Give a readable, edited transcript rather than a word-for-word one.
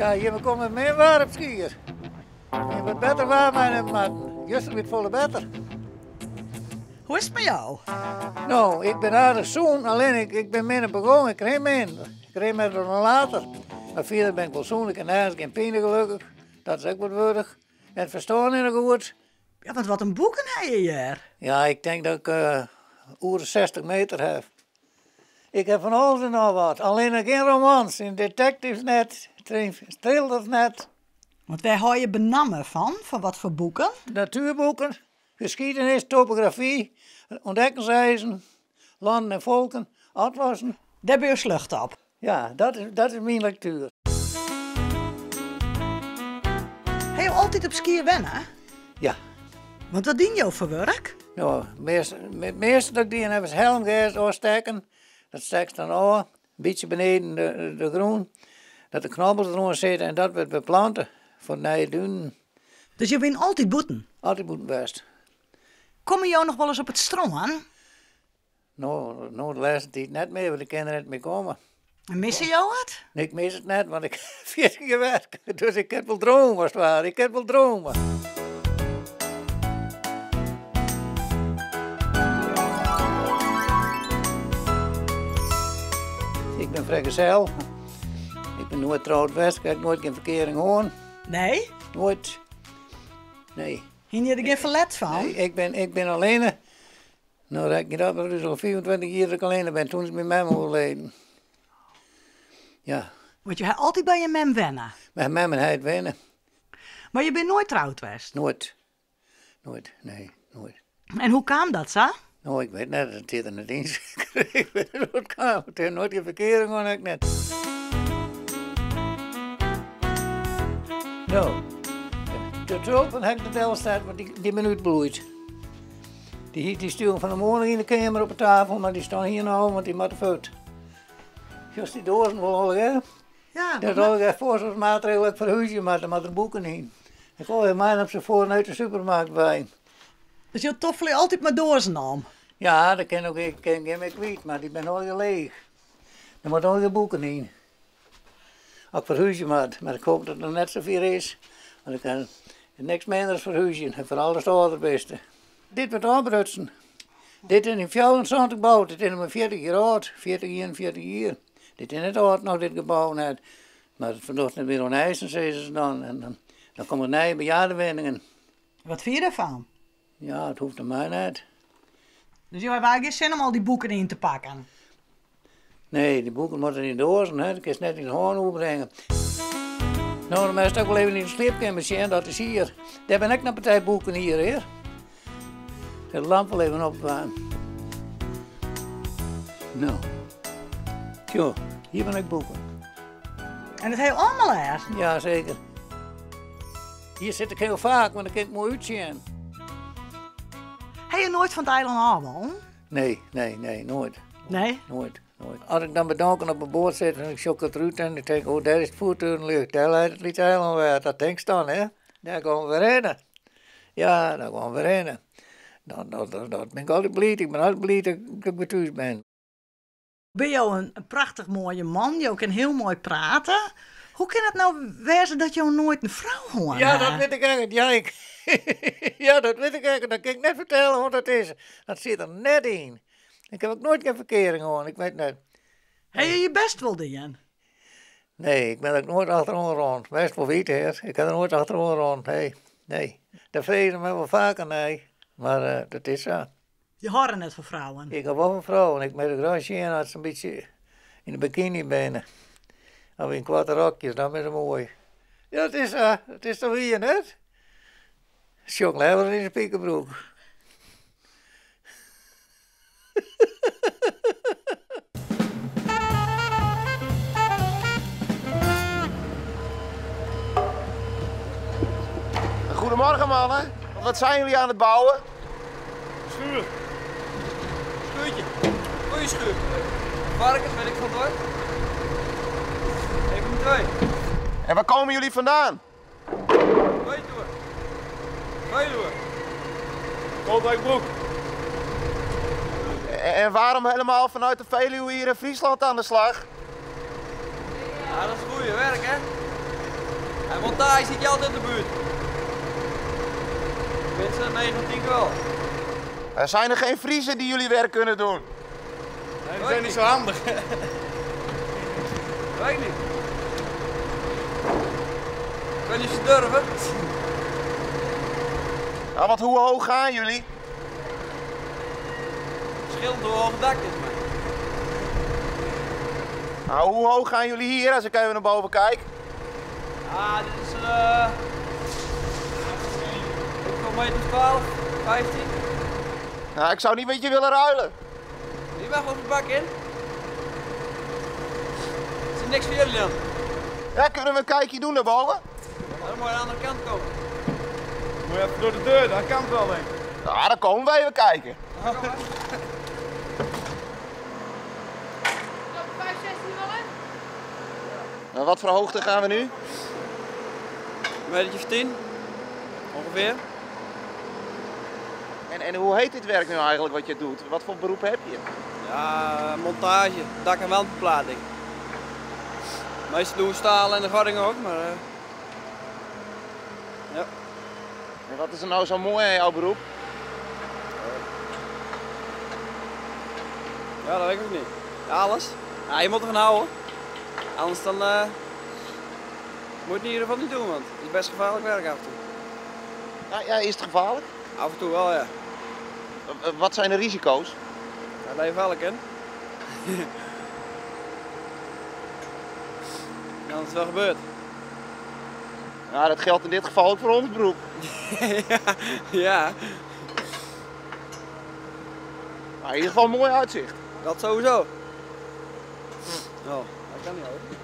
Ja, jimme komme min waar op Skier. Jimme wat better waar meinimme moatten. Juster wie it folle better. Hoe is it mei jou? No, ik bin aardich sûn, allinne ik bin min op 'e gong. Ik rin min. Ik rin mei de rollator. Mar fierder bin ik wol sûn. Ik ha nergens gjin pine gelokkich. Dat is ek wat wurdich. En it ferstân is noch goed. Ja, want wat in boeken ha je hjir? Ja, ik tink dat ik oer de 60 meter ha. Ik ha fan alles en noch wat. Allinne gjin romans en detectives net, thrillers net. Want wêr hâld je benammen fan? Fan wat foar boeken? Natuerboeken, geschiedenis, topografy, ûntdekkingsreizen, lannen en folken, atlassen. Dêr bin je slucht op? Ja, dat is myn lektuer. Ha jo altyd op Skier wenne? Ja. Want wat diene jo foar wurk? No, it measte dat ik dien ha is helmgers ôfstekken. Dat stekst dan ôf, in bytsje beneden de grûn, dat de knobbels deroan sitte en dat wurdt wer plante foar nije dunen. Dus jo binne altyd bûten? Altyd bûten west. Komme jo noch wolris op it strân? No, no de lêste tiid net mear, want ik kin der net mear komme. En misse jo it? Nee, ik mis it net, want ik ha 40 jier werke, dus ik kin wol drome as it ware. Ik kin wol drome. Ik bin frijgezel. Ik bin noait troud west, ik ha noait gjin ferkearing hân. Nee? Noait. Nee. Hiene je der gjin ferlet fan? Nee, ik bin allinne. No rekkenje dat mar, it is al 25 jier dat ik allinne bin, toen is myn mem oerleden. Ja. Want je ha altyd by je mem wenne? By mem en heit wenne. Mar je binne noait troud west? Noait. Noait, nee, noait. En hoe kaam dat sa? No, ik wit net, it siet der net yn. Ik wit net hoe't it kaam. It hat noait gjin ferkearing hân, ek net. No, de tulpen ha ik der delset, want dy binne útbloeid. Dy stiene fan 'e moarn yn de keamer op 'e tafel, mar dy stean hjir no, want dy moatte fuort. Sjochst dy doazen wol allegear? Ja. Dat is allegear foarsoarchsmaatregel dat ik ferhúzje moat, dan moatte der boeken yn. Ik goai mei op se foar út de supermarkt wei. Dus jo toffelje altyd mei doazen om? Ja, dat kin ook, ik kin gjin mear kwyt, mar dy binne allegear leech. Der moatte allegear boeken yn. As ik ferhúzje moat, mar ik hoop dat it noch net safier is, want ik ha niks minder as ferhúzjen en foaral ast âlder bist. Dit wurdt ôfbrutsen. Dit is yn 74 boud, dit is noch mar 40 jier âld, 40, 41 jier. Dit is net âld noch, dit gebou net. Mar it foldocht net mear oan eisen, sizze se dan. En dan komme der nije bejaardewenningen. Wat fyn je dêrfan? Ja, it hoecht om my net. Dus jo hawwe eigentlik gjin sin om al dy boeken yn te pakken? Nee, dy boeken moatte yn doazen, hè. Dat kinst net yn de hân oerbringe. No, dan moatst ek wol even yn de sliepkeamer sjen, dat is hier. Dêr binne ek noch partij boeken hier, hear. De lamp wol even opdwaan. No. Sjoch, hjir binne ek boeken. En dat ha jo allemaal lêzen? Ja, seker. Hjir sit ik hiel faak, want dan kin ik moai útsjen. Ha jo noait fan it eilân ôf wollen? Nee, nee, nee, noait. Nee? Noait, noait. As ik dan by Donken op 'e boat sit en ik sjoch it derút en ik tink, oh, dêr is it fjoertoerljocht, dêr leit it lyts eilân wer. Dat tinkst dan, hè? Dêr gean we wer hinne. Ja, dan gean we wer hinne. Dan, dan, dan, dan bin ik altyd bliid. Ik bin altyd bliid dat ik wer thús bin. Binne jo in prachtich moaie man, jo kinne hiel moai prate. Hoe kin it no wêze dat jo noait in frou hân Ja, dat wit ik ek. Ja, ik, ja, dat wit ik ek. Dat kin ik net fertelle hoe dat is. Dat sit der net yn. Ik ha ek noait gjin ferkearing hân, ik wit net. Ha je je bêst wol dien? Nee, ik bin der ek noait achteroan rûn. Bêst wol witte, hear. Ik ha der noait achteroan rûn. Nee, nee. Dêr freegje se my wol faker nei, mar dat is sa. Je hâlde net fan frouwen? Ik hâld wol fan frouwen. Ik moat graach sjen as se in bytsje yn de bikiny binne. Of yn koarte rokjes, dan binne se moai. Ja, it is sa. It is toch wier, net? Sjoch leaver yn de spikerbroek. Goedemorgen mannen. Wat zijn jullie aan het bouwen? Schuur. Schuurtje. Goeie schuur. Varkens, weet ik veel wat. Even twee. En waar komen jullie vandaan? Veluwe. Veluwe. Kootwijkbroek. En waarom helemaal vanuit de Veluwe hier in Friesland aan de slag? Ja, dat is goede werk, hè? En montage zit je altijd in de buurt. Tenminste, 9 van 10 keer wel. Er zijn er geen Friezen die jullie werk kunnen doen? Nee, die zijn niet zo handig. Weet ik niet. Kan je ze durven? Nou, want hoe hoog gaan jullie? Verschillend hoe hoog het dak is, maar. Nou, hoe hoog gaan jullie hier als ik even naar boven kijk? Ah, dit is ik meter 12, 15. Nou, ik zou niet met je willen ruilen. Je mag op de bak in. Is er niks voor jullie dan? Ja, kunnen we een kijkje doen naar boven? Ja, dan moet je aan de andere kant komen. Moet je even door de deur, dat kan het wel, denk ik. Nou, dan komen wij even kijken. Op 5, 16 wel in? Nou, wat voor hoogte gaan we nu? Een metertje of 10, ongeveer. En hoe heet dit werk nu eigenlijk wat je doet? Wat voor beroep heb je? Ja, montage, dak- en wandbeplating. Meestal doen we staal en de gordingen ook, maar... Ja. En wat is er nou zo mooi aan jouw beroep? Ja, dat weet ik ook niet. Ja, alles. Ja, je moet ervan houden. Anders dan moet je het in ieder geval niet doen, want het is best gevaarlijk werk af en toe. Nou, ja, is het gevaarlijk? Af en toe wel, ja. Wat zijn de risico's? Ja, dat je vallen kan. Dan is het wel gebeurd. Nou, dat geldt in dit geval ook voor ons beroep. Ja, ja. Maar in ieder geval een mooi uitzicht. Dat sowieso. Oh, dat kan niet hoor.